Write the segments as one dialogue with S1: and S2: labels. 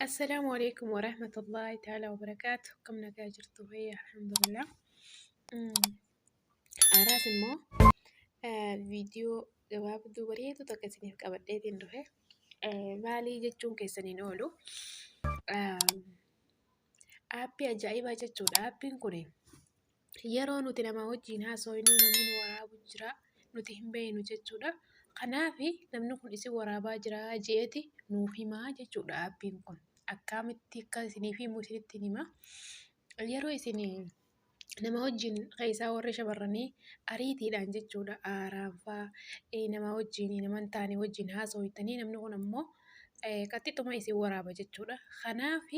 S1: Assalaamu alaikum warahmatullahi ta'ala wabarakaatu. Akkam nagaa jirtu? Fayyaa, alhamdulillah. Har'aas immoo viidiyoo gabaabduu bareedu takka isiniif qabadheetiin dhufe. Maalii jechuun keessaniin oolu. Aappii ajaa'ibaa jechuudha. Aappiin kun yeroo nuti nama wajjin haasofnu namni nu waraabu jira, nuti hin beeknu jechuudha. Kanaaf namni kun isin waraabaa jira jeeti nuuf himaa jechuudha aappiin kun. Akkamitti akka isiniif himu isinitti hima. Yeroo isin nama wajjin keessaa warri shamarranii ariitiidhaan jechuudha, aaraan faa nama wajjin, nama hin taane wajjin haasofitanii, namni kun ammoo qaxxixuma isin waraaba jechuudha. Kanaaf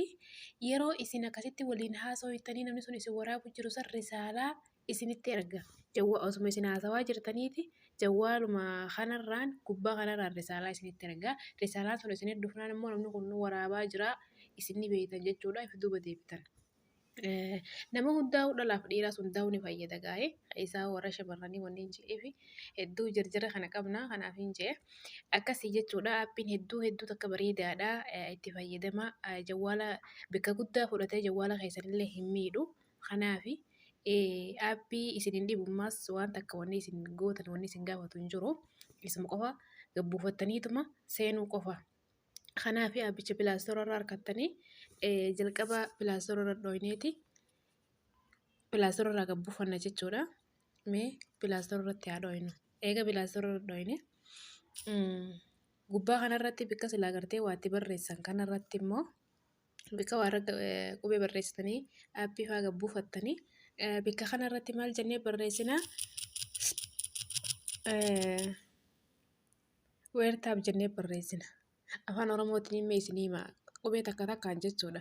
S1: yeroo isin akkasitti waliin haasofitanii namni sun isin waraabu jiru san risaalaa isinitti erga. Jawwa osuma isin haasawaa jirtaniiti jawwaaluma kanarraan, gubbaa kanarraan risaalaa isinitti erga. Risaalaan sun isinitti dhufnaan immoo namni kun nu waraabaa jira isin ni beektan jechuudha. If duuba deebitan. Nama hundaa'u, dhalaaf dhiiraas hundaa'u ni fayyada gaa'e. Isaa warra shamarranii wanni hin je'eef hedduu jarjara kana qabna, kanaaf hin je'e. Akkasii jechuudha. Aappiin hedduu hedduu takka bareedaadha. Itti fayyadama. Jawwaala bakka guddaa fudhatee jawwaala keessanillee hin miidhu. Kanaaf aappii isin hin dhibummaas, waan takka wanni isin gootan, wanni isin gaafatu hin jiru. Isuma qofa gabbuufattaniituma seenuu qofa. Kanaaf aappicha Play Store irraa argattanii, jalqaba Play Store irra dhooyneeti Play Store irraa gabbuufanna jechuudha. Mee Play Store irratti haa dhooynu. Eega Play Store irra dhooyne, gubbaa kanarratti bikka silaa gartee waa itti barreessan kanarratti immoo, bikka waa irra qubee barreessitanii aappii fa'aa gabbuufattanii, bikka kanarratti maal jennee barreessinaa? Weertaap jennee barreessina. Afaan Oromootiin himee isinii hima. Qubee takka takkaan jechuudha.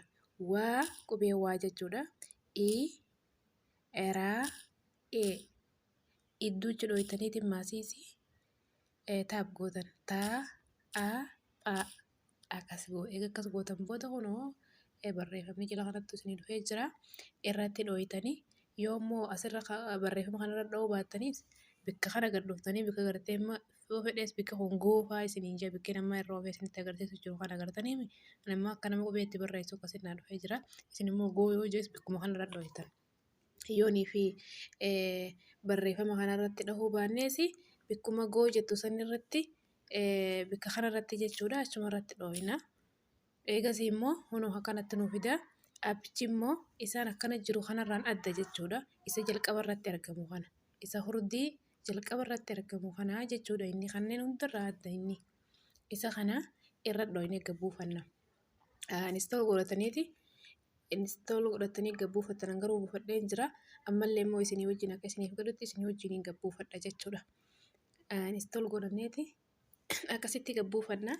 S1: Waa, qubee waa jechuudha. I, raa, e. Idduuchi dhooytaniitiin maasiisi taap gootan. Taa, a, phaa. Akkas goo. Eega akkas gootan booda kunoo barreeffamni jala kanatti isinii dhufee jira. Irratti dhooytanii, yoo immoo asirra barreeffama kanarra dha'uu baattanis, bikka kana gad dhuftanii, bikka gartee amma yoo fedhees bikka kun goofaa isiniin jira, bikki nama irra oofee isinitti agarsiisu jiru kana agartanii, nama akka nama qubee itti barreessu akkasitti naa dhufee jira. Isin immoo goo yoo jees bikkuma kanarra dhooytan. Yoonii fi barreeffama kanarratti dhahuu baannees, bikkuma goo jettu sanirratti, bikka kanarratti jechuudha, achuma irratti dhooyna. Eegasii immoo kunoo akkanatti nu fida. Aappichi immoo isaan akkana jiru kanarraan adda jechuudha. Isa jalqaba irratti argamu kana. Isa hurdii jalqaba irratti argamu kana jechuudha, inni kanneen hundarraa adda inni. Isa kana irra dhooyne gabbuufanna. Install godhataniiti, install godhatanii gabbuufattan, garuu buufadheen jira. Ammallee immoo isinii wajjin akka isiniif godhutti isinii wajjin gabbuufadha jechuudha. Install godhanneeti akkasitti gabbuufanna.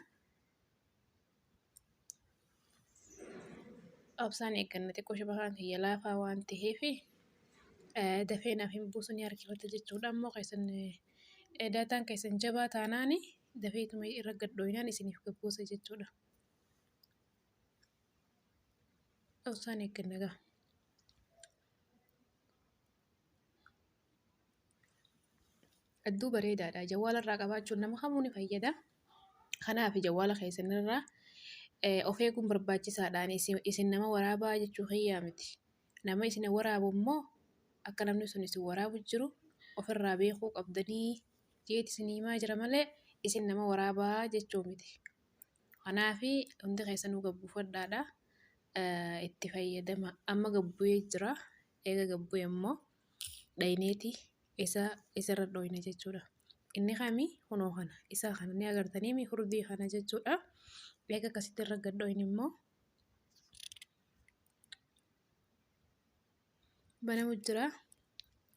S1: Obsaan eegganna xiqqoo, shabakaan kiyya laafaa waan ta'eef dafee naaf hin buusu, ni harkifata jechuudha. Ammoo keessan daataan keessan jabaa taanaan dafeetuma irra gad dhooynaan isiniif gabbuusa jechuudha. Obsaan eegganna gaa. Hedduu bareedaadha. Jawwaala irraa qabaachuun nama kamuu ni fayyada. Kanaaf jawwaala keessan irraa of eeguun barbaachisaadha. Isin nama waraabaa jechuu kiyyaa miti. Nama isin waraabu immoo akka namni sun isin waraabu jiru ofirraa beekuu qabdanii jeeti isin himaa jira malee isin nama waraabaa jechuu miti. Kanaaf hundi keessanuu gabbuufadhaadha. Itti fayyadama. Amma gabbu'ee jira. Eega gabbu'e immoo dhayneeti isa isarra dhooyna jechuudha. Inni kami? Kunoo kana. Isa kana ni agartanii mi? Hurdii kana jechuudha. Eega akkasitti irra gad dhooyne immoo banamu jira.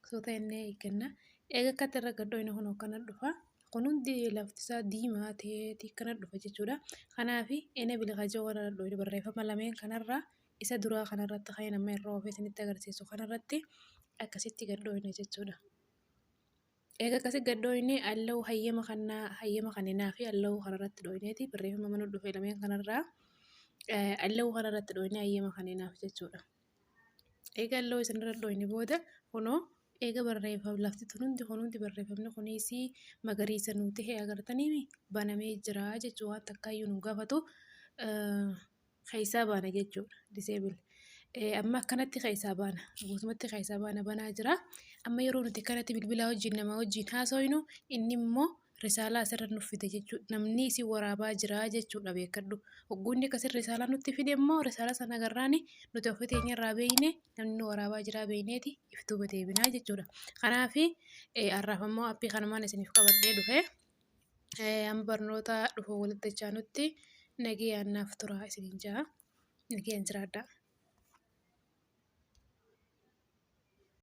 S1: Soota innee eegganna. Eega akkatti irra gad dhooyne kunoo kana dhufa. Kun hundi lafti isaa diimaa ta'eeti kana dhufa jechuudha. Kanaaf enable kajoo kana dhooyne, barreeffama lameen kanarraa isa duraa kanarratti kan nama irra oofee isinitti agarsiisu kanarratti akkasitti gad dhooyne jechuudha. Eega akkasi gad dhooyne, allow, hayyama kannaa, hayyama kanninaa fi allow kanarratti dhooyneeti, barreeffama mana dhufe lameen kanarraa allow kanarratti dhooyne hayyama kanninaaf jechuudha. Eega allow isinirra dhooyne booda kunoo eega barreeffam lafti tun hundi, kun hundi barreeffamni kunis magariisa nuu ta'e agartanii banamee jira jechuu, waan takkaayyuu nu gaafatu. Keessaa baana jechuudha. Disable. Amma akkanatti keessaa baana. Guutumatti keessaa baana, banaa jira. Amma yeroo nuti akkanatti bilbila wajjin nama wajjin haasofnu, inni immoo risaalaa asirra nuuf fide jechuudha. Namni isin waraabaa jira jechuudha, beekadhu. Hogguunni akkasii risaalaa nutti fide immoo, risaalaa sana agarraani nuti ofii teenya irraa beekne, namni nu waraabaa jira beekneeti iftuuba deebinaa jechuudha. Kanaaf har'aaf ammoo aappii kanumaan isiniif qabadhee dhufe. Amma barnoota dhufu walitti dachaanutti nagayaan naaf tura isiniin jaa. Nagayaan jiraadhaa.